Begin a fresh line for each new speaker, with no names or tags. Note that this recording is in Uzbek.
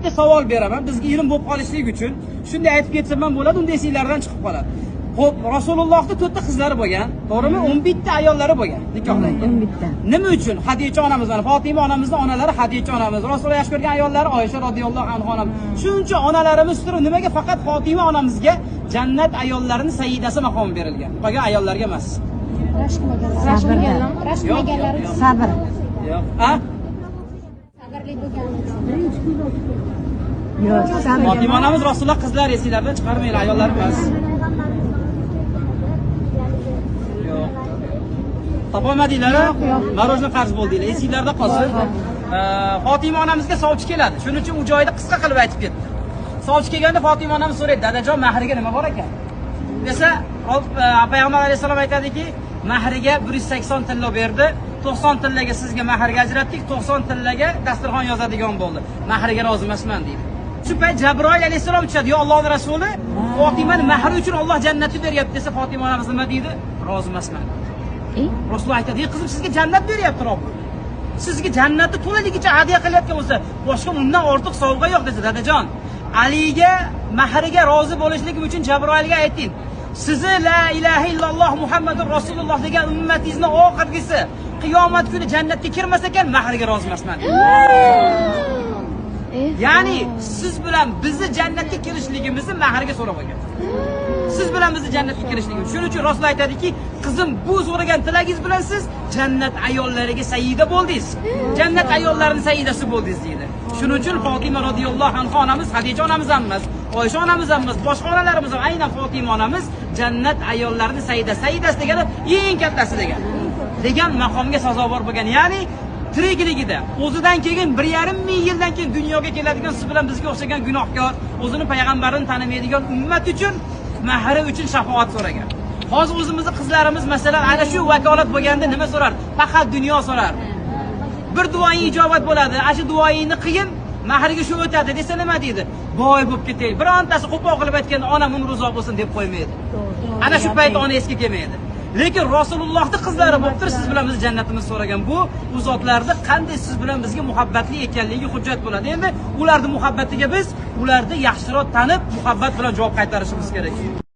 Bitta savol beraman, bizga ilm bo'lib qolishligi uchun. Shunday aytib ketsam ham bo'ladi, unda esinglardan chiqib qoladi. Xo'p, Rasulullohning 4 ta qizlari bo'lgan, to'g'rimi? 11 ta ayollari bo'lgan, nikohlangan.
11 ta.
Nima uchun Xadicha onamiz, mana Fatima onamizni onalari Xadicha onamiz, Rasululloh yaxshi ko'rgan ayollari Oysha radhiyallohu anha onamiz. Shuncha onalarimiz turib, nimaga faqat Fatima onamizga jannat ayollarining sayyidasi maqomi berilgan? Qolgan ayollarga emas.
Rashk qilmaganlari uchun.
Sabr.
Yo'q. A?
Sabrli bo'lgani uchun.
Yo'q, sabr.
Fatima onamiz Rasululloh qizlar esinglardan chiqarmanglar, ayollar emas. Yo'q. Topolmadinglar? Marojni qarz bo'ldinglar. Esinglarda qolsin. Fatima onamizga sovchi keladi. Shuning uchun u joyda qisqa qilib aytib ketdi. Sovchi kelganda Fatima onamiz so'raydi, "Dadajon, mahriga nima bor ekan?" Desa, payg'ambar alayhisalom aytadiki, mahriga 180 tillo berdi. 90 tillaga sizga mahrga ajratdik, 90 tillaga dasturxon yozadigan bo'ldi. Mahriga rozi emasman deydi. Shu payt Jabroil alayhisalom tushadi, "Yo Allohning rasuli, Fatimani mahri uchun Alloh jannatni beryapti" desa, Fatima onamiz nima deydi? Rozi emasman. Rasululloh aytadi, "Ey qizim, sizga jannat beryapti Robbim. Sizga jannatni to'laligicha hadya qilayotgan bo'lsa, boshqa undan ortiq sovg'a yo'q" desa, "Dadajon, Aliga mahriga rozi bo'lishligim uchun Jabroilga ayting. Sizni la ilaha illalloh Muhammadur Rasululloh degan ummatingizni oxirgisi qiyomat kuni jannatga kirmas ekan, mahriga rozi emasman." Ya'ni siz bilan bizni jannatga kirishligimizni mahriga so'rab olgan. Siz bilan bizni jannatga kirishligimiz. Shuning uchun Rasul aytadiki, qizim, bu so'ragan tilagingiz bilan siz jannat ayollariga sayyida bo'ldingiz. Jannat ayollarining sayyidasi bo'ldingiz deydi. Shuning uchun Fatima radhiyallohu anha onamiz, Xadija onamiz ham emas, Oysha onamiz ham emas, boshqa onalarimiz ham, aynan Fatima onamiz jannat ayollarining sayyidasi. Sayyidasi degani eng kattasi degani. Degan maqomga sazovor bo'lgan. Ya'ni tirikligida o'zidan keyin 1,5 ming yildan keyin dunyoga keladigan siz bilan bizga o'xshagan gunohkor, o'zini payg'ambarini tanimaydigan ummat uchun mahri uchun shafoat so'ragan. Hozir o'zimizni qizlarimiz masalan ana shu vakolat bo'lganda nima so'rar? Faqat dunyo so'rar. Bir duoing ijobat bo'ladi, ana shu duoingni qilgin, mahriga shu o'tadi desa nima deydi? Boy bo'lib ketaylik. Birontasi qo'pol qilib aytganda onam umri uzoq bo'lsin deb qo'ymaydi. Ana shu payt ona esga kelmaydi. Lekin Rasulullohning qizlari bo'lib turib siz bilan biz jannatimizni so'ragan. Bu u zotlarni qanday siz bilan bizga muhabbatli ekanligi hujjat bo'ladi. Endi ularning muhabbatiga biz ularni yaxshiroq tanib, muhabbat bilan javob qaytarishimiz kerak.